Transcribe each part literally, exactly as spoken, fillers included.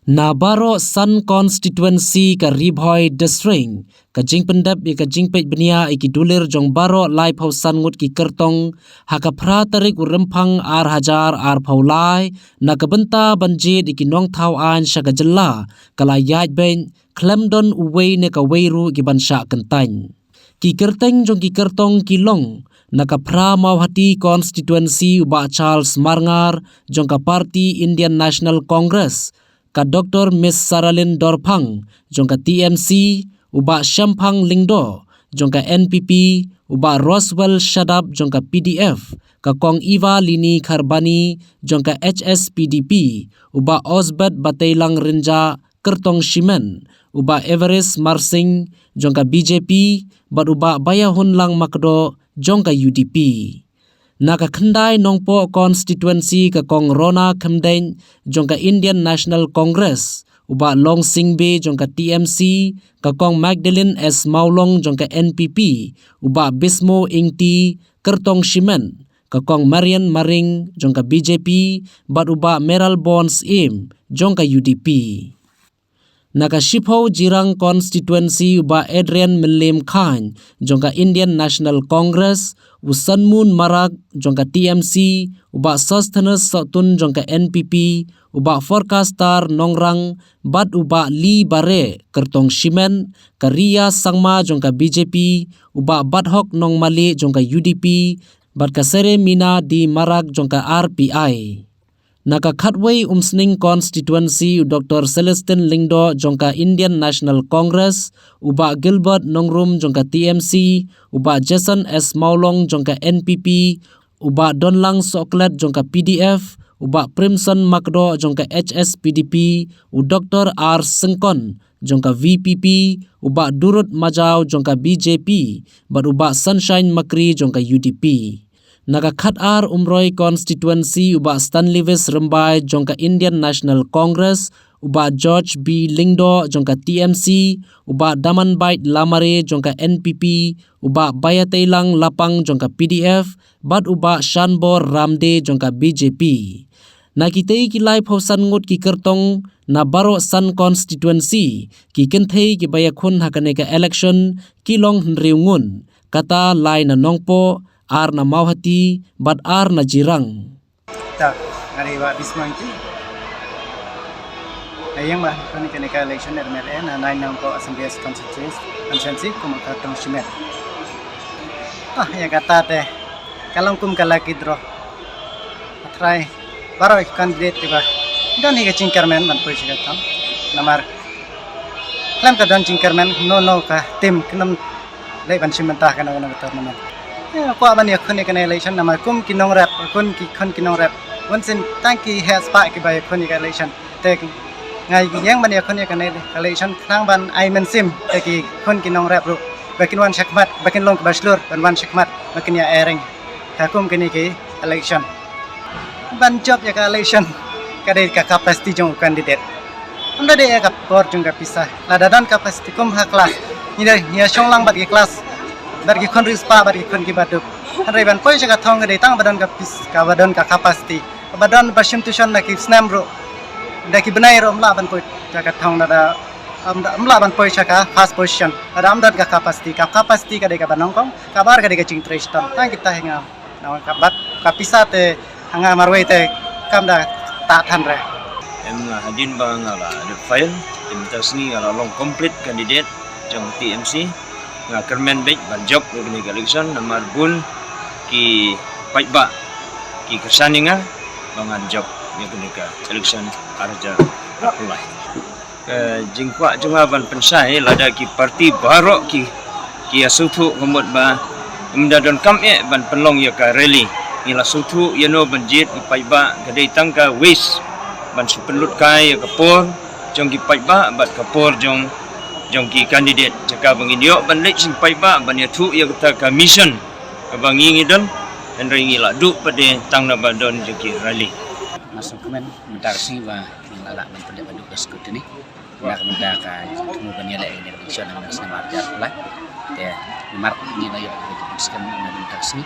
Na baroh san constituency ka Ri Bhoi District, ka jingpyndep ïa ka jingpeit bniah ïa ki dulir jong baroh laiphew san ngut ki kyrtong, ha ka phra tarik u Rymphang ar hajar arphew lai, na ka bynta ban jied ïa ki nongthaw aiñ sha ka jylla, ka la ïaid beit, khlem don uwei ne kawei ruh ki ban shah kyntait. Ki kyrteng jong ki kyrtong ki long, na ka phra Mawhati constituency u Bah Charles Marngar, jong ka party Indian National Congress, ka Doctor Miss Saralin Dorphang, jong ka T M C, u Bah Shemphang Lyngdoh, jong ka N P P, u Bah Roswell Shadap, jong ka P D F, ka Kong Eva Lini Kharbani, jong ka H S P D P, u Bah Osbert Bateilang Rynjah, kyrtong shimet, u Bah Everest Marsing, jong ka B J P, bad u Bah Baiahunlang Makdoh, jong ka U D P. Na ka Khyndai Nongpoh constituency ka Kong Rona Khymdeit, jong ka Indian National Congress, u Bah Longsing Bey, jong ka T M C, ka Kong Magdalene S Mawlong, jong ka N P P, u Bah Bismo Ingti, kyrtong shimet, ka Kong Marian Maring, jong ka B J P, bad u Bah Mayralborn Syiem, jong ka U D P. Na ka shiphew Jirang constituency u Bah Adrian Mylliem Chyne, jong ka Indian National Congress, u Sanmun Marak, jong ka T M C, u Bah Sosthenes Sohtun, jong ka N P P, u Bah Forkastar Nongrang, bad u Bah Lee Bare, kyrtong shimet, ka Ria Sangma, jong ka B J P, u Bah Bathok Nongmali, jong ka U D P, bad ka Seremina D Marak, jong ka R P I. Na ka Khatwei Umsning constituency u Doctor Celestine Lyngdoh, jong ka Indian National Congress, u Bah Gilbert Nongrum, jong ka T M C, u Bah Jason S Mawlong, jong ka N P P, u Bah Donlang Sohklet, jong ka P D F, u Bah Primson Makdoh, jong ka H S P D P, u Doctor R Syngkon, jong ka V P P, u Bah Durut Majaw, jong ka B J P, bad u Bah Sunshine Makri, jong ka U D P. Na ka Khatar Umroi constituency u Bah Stanleyvis Rymbai, jong ka Indian National Congress, u Bah George B Lyngdoh, jong ka T M C, u Bah Damanbait Lamare, jong ka N P P, u Bah Baiateilang Lapang, jong ka P D F, bad u Bah Shanbor Ramde, jong ka B J P. Na kitei ki laiphew san ngut ki kyrtong, na baroh san constituency, ki kynthei kiba ïakhun ha kane ka election, ki long hynriew ngut, kata lai na Nongpoh, ar na Mawhati, bad ar na Jirang. Ta, nga dei Bah Bismo Ingti. Nga ïeng bad ïakhun ha kane ka election M L A na nine Nongpoh Assembly Constituency, constituency, kum ka kyrtong shimet. Ah, ïa kata te, ka long kum ka lucky draw. Nga tharai, baroh ki candidate kiba don hi ka jingkyrmen ban poi sha ka thong. Namar khlem ka don jingkyrmen, no no ka team kin ym leh ban shim bynta ha kano kano ka tournament. Ïa, kwah ban ïakhun ïa kane election namar kum ki nongrep, kum ki khun ki nongrep, bun sien tang ki heh spah kiba ïakhun ïa ka election. Te nga ïeng ban ïakhun ïa kane election khnang ban ai mynsiem ïa ki khun ki nongrep ruh ba kin wan shakhmat, ba kin long kiba shlur ban wan shakhmat, ba kin ïa ïeng ha kum kine ki election. Ban jop ïa ka election ka dei ka capacity jong u candidate. Ym da dei ïa ka por jong ka pisa. Lada don capacity kum ha class, ngi da ngi ïa shong lang bad ki class, bad ki khun riewspah, bad ki khun kiba duk. Hynrei ban poi sha ka thong ka dei tang ba don ka pis-, kaba don ka capacity. Ba don ba shim tuition da ki snem ruh, da ki bnai ruh ym lah ban poi sha ka thong, da, da, ym da, ym lah ban poi sha ka first position. Lada ym don ka capacity, ka capacity ka dei kaba nyngkong, kaba ar ka dei ka jingtrei shitom. Tang kita hi nga. Na ka bad ka pisa te ha nga marwei te kam da ta than re. Em, nga hadien ba nga la dep file, te mynta sngi nga la long complete candidate jong T M C. Nga kyrmen beit ban jop ïa kane ka election namar bun ki paidbah ki kyrshan ïa nga ba ngan jop ïa kane ka election ar hajar arphew lai. Ka jingkwah jong nga ban pynshai lada ki party baroh ki, ki ïa sngewthuh ka mut ba ym da donkam eh ban pynlong ïa ka rally. Ngi la sngewthuh ïa no ban jied ki paidbah, ka dei tang ka waste ban shu pynlut kai ïa ka por jong ki paidbah bad ka por jong, jong ki candidate. Jaka ba ngin ïoh ban leit sha ki paidbah ban ïathuh ïa kata ka mission kaba ngi ngi don, hynrei ngi la duh pat de tang naba don jong ki rally. Nga sngewkmen mynta ka sngi ba ngi la lah ban pyndep haduh ka scrutiny. Na ka bynta ka jingthmu ban ïaleh ïa ka election ha ka snem ar hajar arphew lai. Te namar ngi la ïoh ka jingpynskhem na ka bynta ka sngi.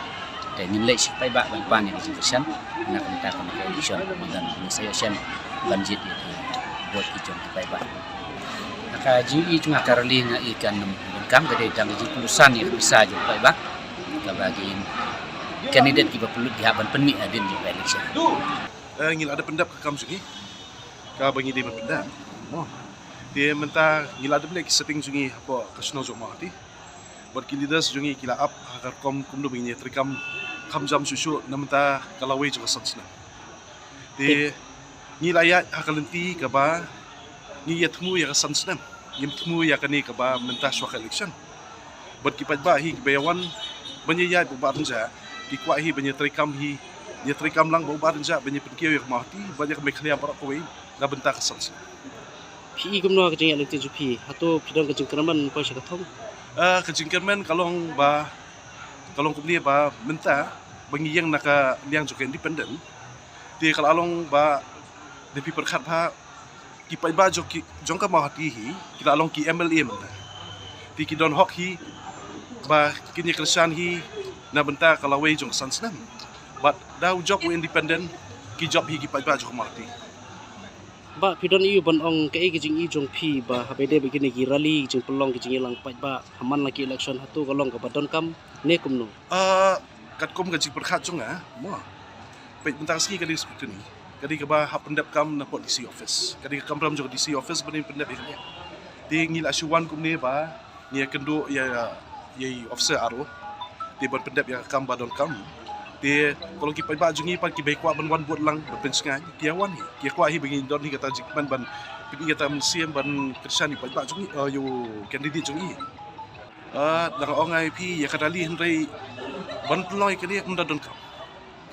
Te ngin leit sha ki paidbah ban pan ïa ka jingkyrshan na ka bynta ka election. Ngi don, ngi sa ïoh shen ban jied ïa ka Vote ki jong ki paidbah. Ha ka jingïohi jong nga, ka rally nga ïohi kan ym donkam, ka dei tang ka jingpynsan ïa ka pisa jong ki paidbah kaba ki candidate kiba pynlut ki hap ban pynmih hadien jong ka election. Eh, ngi la dep pyndep ka kam jong ngi kaba ngi dei ban pyndep. Mo. Te mynta ngi la dep leh ki setting jong ngi hapoh ka shnong jong Mawhati. Bad ki leaders jong ngi ki la ap ha ka rukom kumno ba ngin ïa treikam kham jam shuh shuh na mynta ka lawei jong ka san snem. Te ngi la ïaid ha ka lynti kaba ngi ïa thmu ïa ka san snem, ngim thmu ïa kane kaba mynta shuwa ka election. Bad ki paidbah hi kiba ïa wan ban ïa ïaid bad u Bah Rynjah, ki kwah hi ban ïa treikam hi, ïa treikam lang bad u Bah Rynjah ban ïa pynkiew ïa ka Mawhati bad ïa ka Meghalaya baroh kawei na bynta ka san snem. Phi i kumno ka jingïaid lynti jong phi? Hato phi don ka jingkyrmen poi sha ka thong? Ah, ka jingkyrmen ka long ba, ka long kumne ba mynta ba ngi ïeng na ka liang jong ka independent. Te ka la long ba, da phi pyrkhat ba ki paidbah jong ki, jong ka Mawhati hi, ki la long ki M L A mynta. Te ki don hok hi ba kin ïa kyrshan hi na bynta ka lawei jong ka san snem. Bad da u jop u independent, ki jop hi ki paidbah jong ka Mawhati. Bah, phi don aïu ban ong, kaei ka jingïohi jong phi ba haba ïadei bad kine ki rally, ki jingpynlong, ki jingïalang paidbah ha man la ki election, hato ka long kaba donkam ne kumno? Ah, katkum ka jingpyrkhat jong nga, mo. Peit, mynta ka sngi ka dei scrutiny, ka dei kaba hap pyndep kam na pdeng D C office. Ka dei ka kamram jong ka D C office ba dei pyndep ïa kane. Te ngi la shu wan kumne ba ngi ïakynduh ïa, ïa i officer aro. Te ban pyndep ïa ka kam ba donkam. Te ka long ki paidbah jong ngi pat kiba kwah ban wan vote lang ban pynshngaiñ, ki ïa wan hi. Ki ïa kwah hi ba ngin don hi kata jingkmen ban pyni kata mynsiem ban kyrshan ïa u paidbah jong ngi, eh, ïa u candidate jong ngi. Ah, dang ong ai phi ïa ka rally, hynrei ban pynlong ïa kane kam da donkam.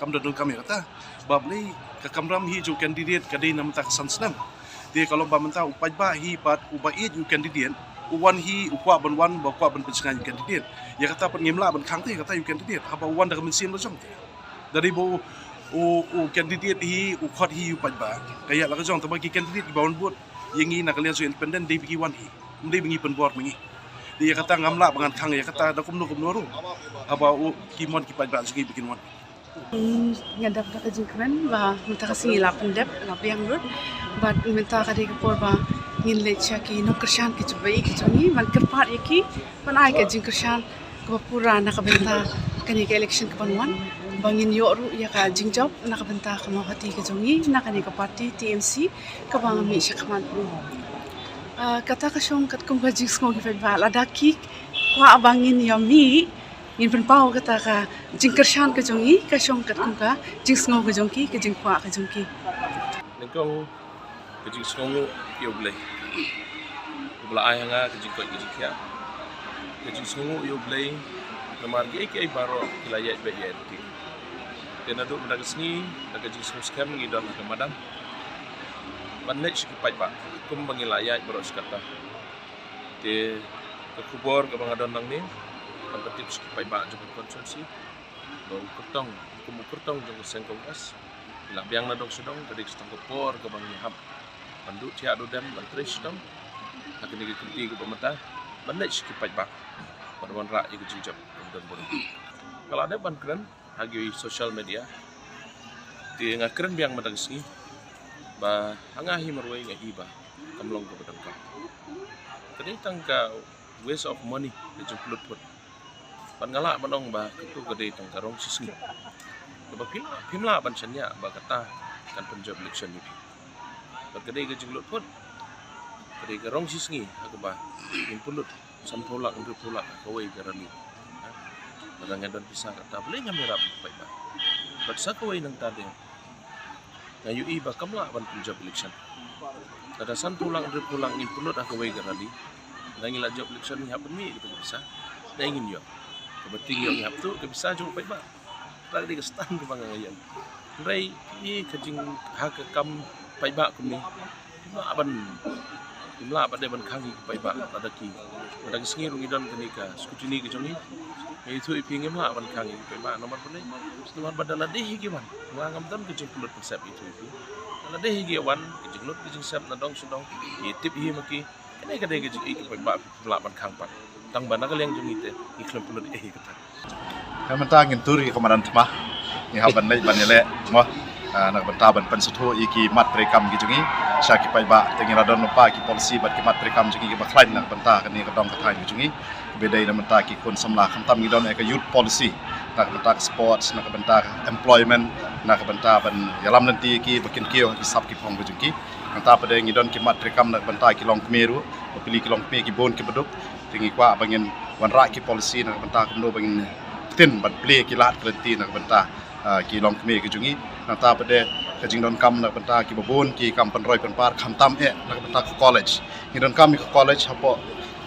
Kam da donkam ïa kata. Ba balei, ka kamram hi jong u candidate ka dei na bynta ka san snem. Te ka long ba mynta u paidbah hi bad uba ïeit ïa u candidate, u wan hi, u kwah ban wan, ba u kwah ban pynshngaiñ ïa u candidate. Ïa kata pat ngim lah ban khang te ïa kata ïa u candidate, haba u wan da ka mynsiem la jong te. Da dei ba u, u, u candidate hi, u khot hi ïa u paidbah, ka ïaid la ka jong. Tangba ki candidate kiba wan vote ïa ngi na ka liang jong independent, dei ba ki wan hi, ym dei ba ngi pynbor ma ngi. Te ïa kata ngam lah ba ngan khang ïa kata da kumno kumno ruh, haba u, ki mon ki paidbah jong ngi ba kin wan. Hmm, nga dap da ka jingkmen ba mynta ka sngi la pyndep, la biang lut. Bad mynta ka dei ka por ba ngin leit sha ki nongkyrshan ki jong ba ïeit ki jong ngi, ban kyrpad ïa ki ban ai ka jingkyrshan kaba pura na ka bynta kane ka election kaban wan, ba ngin ïoh ruh ïa ka jingjop na ka bynta ka Mawhati ka jong ngi, na kane ka party T M C kaba nga mih shakhmat. Ah, kata ka shong katkum ka jingsngew ki paidbah, lada ki kwah ba ngin ïa mih, ngin pynpaw kata ka jingkyrshan ka jong ngi, ka shong katkum ka jingsngew ka jong ki, ka jingkwah ka jong ki. Nyngkong, ka jingsngewnguh ïa U Blei uba la ai ha nga ka jingkoit ka jingkhiah. Ka jingsngewnguh ïa U Blei namar kiei kiei baroh ki la ïaid beit ïa lynti. Te naduh mynta ka sngi, da ka jingsngew skhem ngi don ha ka madan ban leit sha ki paidbah kumba ngi la ïaid baroh shi katta. Te ka khubor kaba nga don nangne, ban pyntip sha ki paidbah jong ka constituency ba u kyrtong, kum u kyrtong jong ka seng Congress, ngi la biang na dong sha dong, ka dei ka sdang ka por kaba ngi hap ban duh thiah duh dem, ban trei shitom ha kane ka kynti kaba mynta, ban leit sha ki paidbah ban wanrah ïa ka jingjop kaba don burom. Nga la dep ban kren ha ki social media. Te nga kren biang mynta ka sngi ba ha nga hi marwei nga i ba kam long kaba donkam. Ka dei tang ka waste of money ka jingpynlut vote. Bad nga lah ban ong ba kato ka dei tang ka rong shisngi kaba phim lah, phim lah ban shaniah ba kata kan pynjop election ïa phi. Bad ka dei ka jinglut vote, ka dei ka rong shisngi ha kaba ngin pynlut sanphew lak, hynriewphew lak ha kawei ka rally. Ha? Lada nga don pisa kata, balei ngam ïarap ïa ki paidbah? Bad sa kawei nangta de, nga ïohi ba kam lah ban pynjop election. Lada sanphew lak, hynriewphew lak ngin pynlut ha kawei ka rally, lada ngi la jop election ngi hap pynmih ïa kita ki pisa, dei ngin ïoh. Kaba tieng ïoh ngi hap tuh ka pisa jong u paidbah. Kata ka dei ka stand kaba nga ïeng. Hynrei ïa ka jing, ha ka kam paidbah kumne, ngim lah ban, ngim lah ban dei ban khang ïa ki paidbah lada ki, lada ka sngi ruh ngi don kane ka scrutiny ka jong ngi. Nga ïathuh ïa phi, ngim lah ban khang ïa ki paidbah namar balei? Namar ba da lade hi ki wan, nga ngam don ka jingpynlut pynsep, ïathuh ïa phi. Da lade hi ki wan, ka jinglut ka jingsep na dong sha dong, ngi tip hi ma ki. Kane ka dei ka jingïeit kaba phim lah ban khang pat. Tang ba na ka liang jong ngi te ngi khlem pynlut ei ei kata. Ka mynta ngin tur ïa ka madan thma. Ngi hap ban leit ban ïaleh mo. Ah, na ka bynta ban pynsngewthuh ïa ki mat treikam ki jong ngi. sha ki paidbah, te ngi la don lypa ki policy bad ki mat treikam jong ngi kiba khlaiñ na ka bynta kane ka dong ka thaiñ ka jong ngi, kiba dei na ka bynta ki khun samla. Khamtam ngi don ïa ka youth policy na ka bynta ka sports, na ka bynta ka employment, na ka bynta ban ïalam lynti ïa ki ba kin kiew ha ki sap ki phong ka jong ki. Nangta pat de ngi don ki mat treikam na ka bynta ki longkmie ruh, ba plie ki longkmie ki bun kiba duk. Te ngi kwah ba ngin wanrah ki policy na ka bynta kumno ba ngin ktien ban plie ki lad ki lynti na ka bynta, ah, ki longkmie ki jong ngi. Nangta pat de ka jingdonkam na ka bynta kiba bun ki kam pynroi pynpar, khamtam eh na ka bynta ka college. Ngi donkam ïa ka college hapoh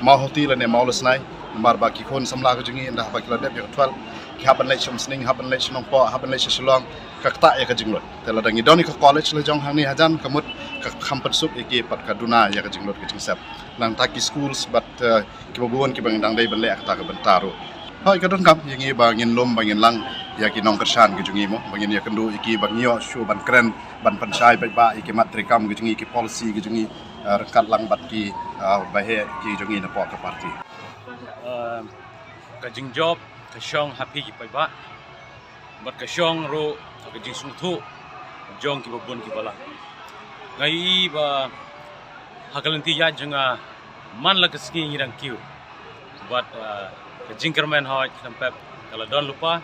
Mawhati lane Mawlasnai, namar ba ki khun samla ka jong ngi ynda ba ki la dep ïa ka twelve, ki hap ban leit sha Umsning, hap ban leit sha Nongpoh, hap ban leit sha Shillong, ka ktah ïa ka jinglut. Te lada ngi don ïa ka college la jong hangne hajan, ka mut ka kham pynsuk ïa ki bad ka duna ïa ka jinglut ka jingsep. Nangta ki schools bad, eh, kiba bun kiba ngi dang dei ban leh ha kata ka bynta ruh. Hooid, ka donkam ïa ngi ba ngin lum, ba ngin lang ïa ki nongkyrshan ki jong ngi mo, ba ngin ïakynduh ïa ki, ba ngin ïoh shuh ban kren, ban pynshai paidbah ïa ki mat treikam ki jong ngi, ki policy ki jong ngi, eh, ryngkat lang bad ki, eh, baheh ki jong ngi napoh ka party. Eh, ka jingjop ka shong ha phi ki paidbah, bad ka shong ruh ha ka jingsngewthuh jong kiba bun kiba la. Nga ïohi ba ha ka lynti ïaid jong nga man la ka sngi ngi dang kiew, bad, ah, ka jingkyrmen hooid khlem pep ka la don lypa,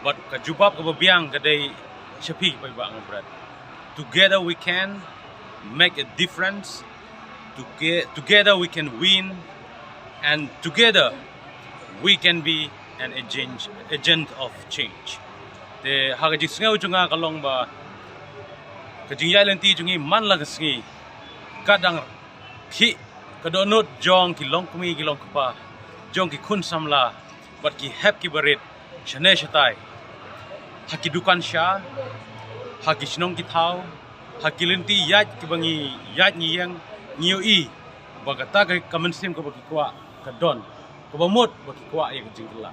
bad ka jubab kaba biang ka dei sha phi ki paidbah, nga bret. Together we can make a difference. Toge-, together we can win, and together we can be an agent, agent of change. Te ha ka jingsngew jong nga ka long ba ka jingïaid lynti jong ngi man la ka sngi ka dang khih ka dohnud jong ki longkmie ki longkpa, jong ki khun samla bad ki hep ki barit shane shatai, ha ki dukan sha, ha ki shnong ki thaw, ha ki lynti ïaid kiba ngi ïaid ngi ïeng, ngi ïohi ba kata ka, ka mynsiem kaba ki kwah ka don, kaba mut ba ki kwah ïa ka jingkylla.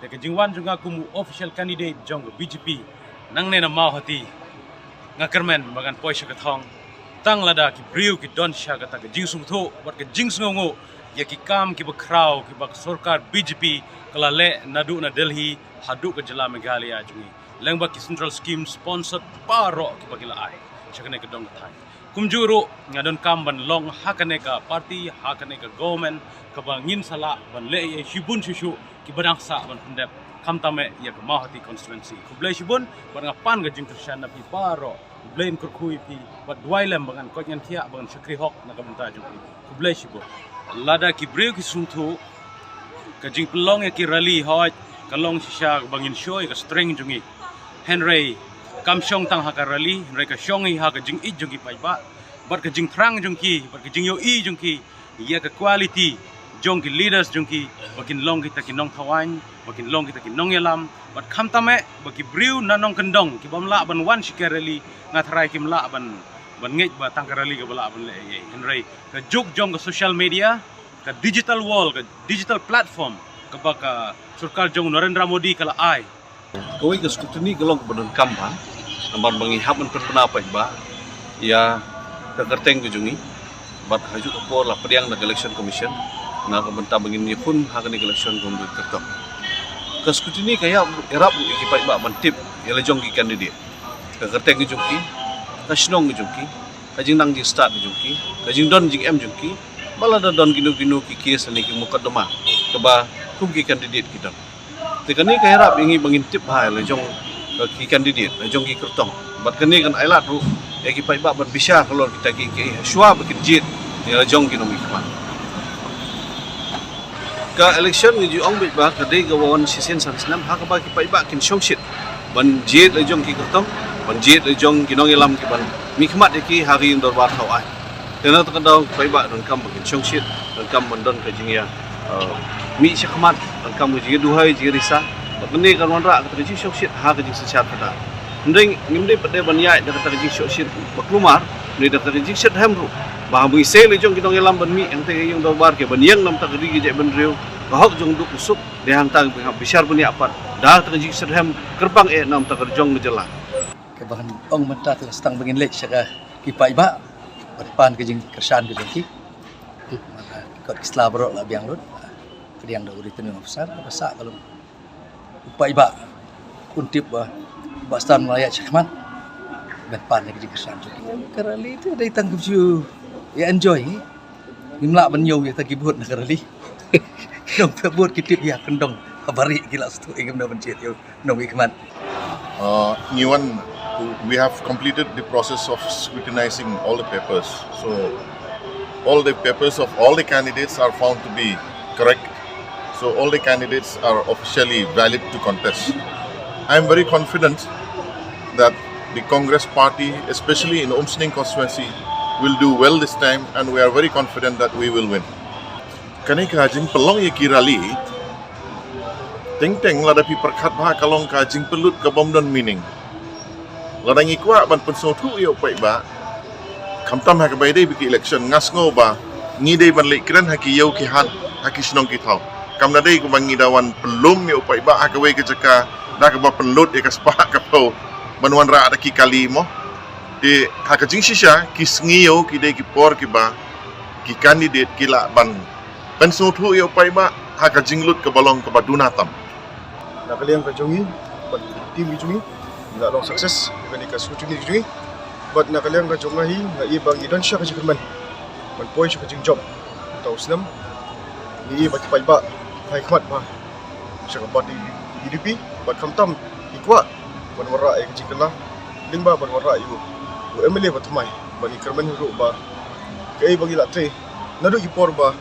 Te ka jingwan jong nga kum u official candidate jong ka B J P nangne na Mawhati, nga kyrmen ba ngan poi sha ka thong tang lada ki briew ki don sha kata ka jingsngewthuh bad ka jingsngewnguh ïa ki kam kiba khraw kiba ka sorkar B J P ka la leh naduh na Delhi haduh ka jylla Meghalaya jong ngi, lyngba ki central scheme sponsored baroh kiba ki la ai sha kane ka dong ka thaiñ. Kumjuh ruh nga donkam ban long ha kane ka party, ha kane ka government kaba ngin sa lah ban leh ïa shibun shuh shuh kiba dang sah ban pyndep, khamtam eh ïa ka Mawhati constituency. Khublei shibun bad nga pan ka jingkyrshan na phi baroh. Khublei, kyrkhu ïa phi bad duwai lem ba ngan koit ngan khiah, ba ngan shakri hok na ka bynta jong phi. Khublei shibun. Lada ki briew ki sngewthuh, ka jingpynlong ïa ki rally hooid ka long shisha ba ngin show ïa ka strength jong ngi. Hynrei kam shong tang ha ka rally, hynrei ka shong hi ha ka jingïeit jong ki paidbah bad ka jingthrang jong ki bad ka jingïohi jong ki ïa ka quality jong ki leaders jong ki, ba kin long kita ki nongthaw aiñ, ba kin long kita ki nongïalam, bad khamtam eh ba ki briew na nongkyndong ki bym lah ban wan sha ka rally, nga tharai kim lah ban, ban ngeit ba tang ka rally kaba lah ban leh ïa. Hynrei ka juk jong ka social media, ka digital world, ka digital platform kaba ka sorkar jong Narendra Modi ka la ai. Kawei, ka scrutiny ka long kaba donkam bha, namar ba ngi hap ban pynbna paidbah ïa ka kyrteng ka jong ngi, bad ha kajuh ka por la pdiang da ka Election Commission na ka bynta ba ngin ïakhun ha kane ka election kum ka kyrtong. Ka scrutiny ka ïarap, ïarap ruh ïa ki paidbah ban tip ïa la jong ki candidate, ka kyrteng ka jong ki, ka shnong ka jong ki, ka jingnang jingstad ka jong ki, ka jingdon jingem jong ki, ba lada don kino kino ki case lane ki mukotduma kaba kum ki candidate ki don. Te kane ka ïarap ïa ngi ba ngin tip bha ïa la jong, eh, ki candidate, la jong ki kyrtong. Bad kane kan ailad ruh ïa ki paidbah ban bishar halor kita kiei kiei shuwa ba kin jied ïa la jong ki nongmihkhmat. Ka election ngi ju ong beit ba ka dei kaba wan shisien san snem ha kaba ki paidbah kin shongshit ban jied la jong ki kyrtong, ban jied la jong ki nongïalam ki ban mihkhmat ïa ki ha ka ïing dorbar thaw aiñ. Te na kata ka daw ki paidbah donkam ba kin shongshit, donkam ban don ka jingïa, eh, mih shakhmat, donkam ka jingïaduhai, jingïarisa. Bad kane kan wanrah kata ka jingshongshit ha ka jingsynshar khadar. Hynrei ngim dei pat de ban ïaid da kata ka jingshongshit ba kulmar, hynrei da kata ka jingshit rhem ruh ba ha ba ngi sei la jong ki nongïalam ban mih hangta ka ïing dorbar, ki ban ïeng na bynta ka ri ka jaitbynriew, ka hok jong duk u suk, dei hangta ka bishar bniah pat da kata ka jingshit rhem, kyrpang eh na bynta ka jong ka jylla. Kaba ngan ong mynta te la sdang ba ngin leit sha ki paidbah ban pan ka jingkyrshan ka jong ki. Mala kot ki sla baroh la biang lut, pdiang da u returning officer, kaba sah ka long u paidbah un tip ba Bah Stan la ïaid shakhmat. Ban pan na ka jingkyrshan jong ki. Ka rally te dei tang ka view. Ïa enjoy hi. Ngim lah ban ïoh ïa ta ki vote na ka rally. Nong phe vote ki tip ïa kyndong. Habari ki lah satu ïa kim na ban chet ïa nong i kman. Uh, ngi wan, we have completed the process of scrutinizing all the papers. So all the papers of all the candidates are found to be correct. So all the candidates are officially valid to contest. I am very confident that the Congress party, especially in Umsning constituency, will do well this time, and we are very confident that we will win. Kane ka jingpynlong ïa ki rally, teng teng lada phi pyrkhat bha ka long ka jingpynlut ka bym don meaning. Lada ngi kwah ban pynsngewthuh ïa u paidbah, khamtam ha kaba ïadei bad ki election, nga sngew ba ngi dei ban leit kren ha ki ïew ki hat, ha ki shnong ki thaw. Kam da dei kumba ngi da wan pynlum ïa u paidbah ha kawei ka jaka da kaba pynlut ïa ka spah ka phew ban wanrah da ki kali mo. Te ha ka jingshisha ki sngi ïew ki dei ki por kiba ki candidate ki lah ban pynsngewthuh ïa u paidbah ha ka jinglut kaba long kaba duna tam. Na ka liang ka jong ngi bad team ki jong ngi, ngi la long success ïa kane ka scrutiny ka jong ngi. Bad na ka liang ka jong nga hi, nga i ba ngi don sha ka jingkyrmen ban poi sha ka jingjop. Uta u snem ngi i ba ki paidbah ki khmat bha sha ka party U D P, bad khamtam ki kwah ban wanrah ïa ka jingkylla, lyngba ban wanrah ïa u M L A ba thymmai. Bad ngi kyrmen ruh ba kaei ba ngi la trei naduh ki por ba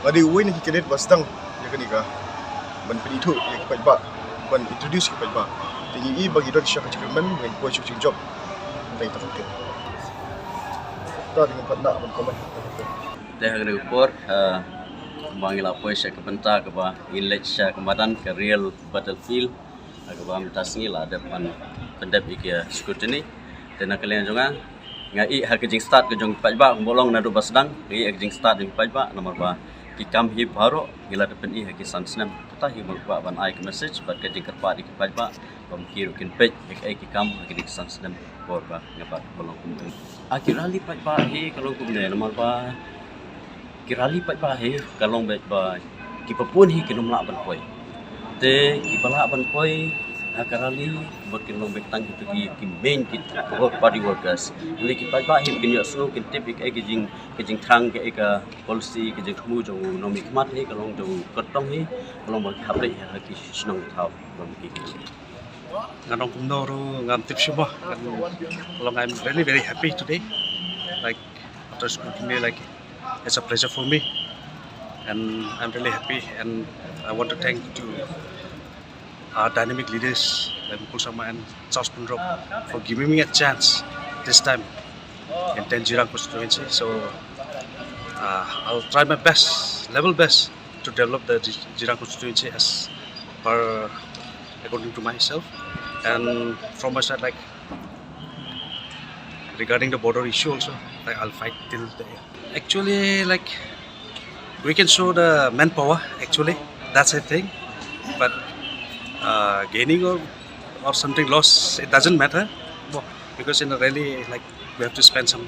nga dei uwei na ki candidate ba sdang ïa kane ka ban pynithuh ïa ki paidbah, ban introduce ki paidbah. Te ngi i ba ngi don sha ka jingkyrmen, ngi poi sha ka jingjop. Thank you. Ta dei ngan pat nah ban comment. Te ha kane ka por, eh, ba ngi la poi sha ka bynta kaba ngin leit sha ka madan, ka real battlefield. Ha kaba mynta sngi la dep ban pyndep ïa ki scrutiny. Te na ka liang jong nga, nga i ha ka jingstad ka jong ki paidbah, kumba long naduh ba sdang, nga i ha ka jingstad jong ki paidbah, namar ba ki kam hi baroh ngi la dep pyni ha ki san snem. Kata hi ba nga kwah ban ai ka message bad ka jingkyrpad ïa ki paidbah, ba ma ki ruh kin peit ïa kaei ki kam ha kine ki san snem por ba nga bat ba long kumne. Ha ki rally paidbah hi ka long kumne, namar ba ki rally paidbah hi ka long beit ba ki papun hi kim lah ban poi. Te kiba lah ban poi ha ka rally bad ki long beit tang kito ki, ki main ki work, party workers. Hynrei ki paidbah hi kin ïohsngew, kin tip ïa kaei ka jing, ka jingthrang, kaei ka policy, ka jingthmu jong u nongmihkhmat hi, ka long jong u kyrtong hi, ka long ba ki hap leit ha ki shnong ki thaw ba ma ki. Ngan ong kumno ruh ngam tip shuh mo. Ngan long, I'm really very happy today. Like, after scrutiny, like, it's a pleasure for me. And I'm really happy, and I want to thank to our dynamic leaders like Mukul Sangma and Charles Pynrop for giving me a chance this time in ten Jirang constituency. So, uh, I'll try my best, level best, to develop the Ji-, Jirang constituency as per, according to myself. And from my side, like, regarding the border issue also, like, I'll fight till the end. Actually, like, we can show the manpower, actually, that's the thing. But, uh, gaining or, or something loss, it doesn't matter. Well, because in a rally, like, we have to spend some,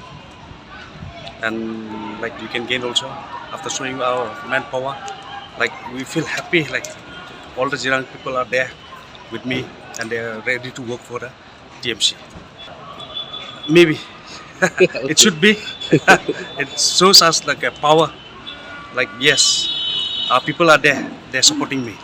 and, like, we can gain also after showing our manpower. Like, we feel happy, like, all the Jirang people are there with me and they are ready to work for the T M C. Maybe. It should be. It shows us, like, a power. Like, yes, our people are there. They're supporting me.